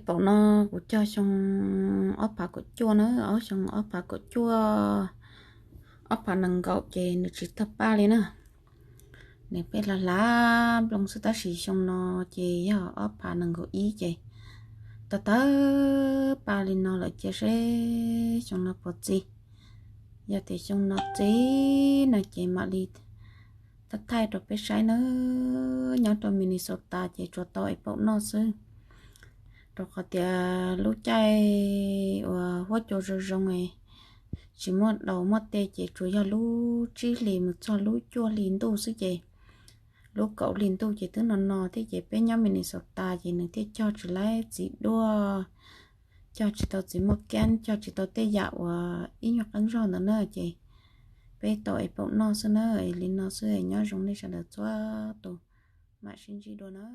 Paum no kuv cog xyoo ob phav kaum cuaj na, ob xyoo ob phav kaum cuaj, ob phav nees nkaum ces nws tsis tawg paj li na. Nws pheej hlav hlav nplooj xwb tab sis xyoo no ces yog ob phav nees nkaum ib ces tawg tawg paj li no lawm, cia seb xyoo no puas txi. Yog tias xyoo no txi no ces mam li thaij thaij rau peb saib na. Nyob rau Minnesota ces tsuas tau es paum noj xwb, rau qhov tias lub caij uas huab cua zoo zoo es tsis muaj daus muaj tej ces tsuas yog lub tsib hlis mus txog lub cuaj hli ntuj xwb ces lub kaum hli ntuj ces twb no no thiab ces peb nyob Minnesota ces nws thiaj cog tsis laib txiv duaj, cog tsis tau txiv muaj kab, cog tsis tau tej yam uas ib nyuag qeeb zog ntawd na ces peb tau es paum noj xwb na. Es li no xwb, nyob zoo nej sawv daws txhua tus, mam sib ntsib dua na.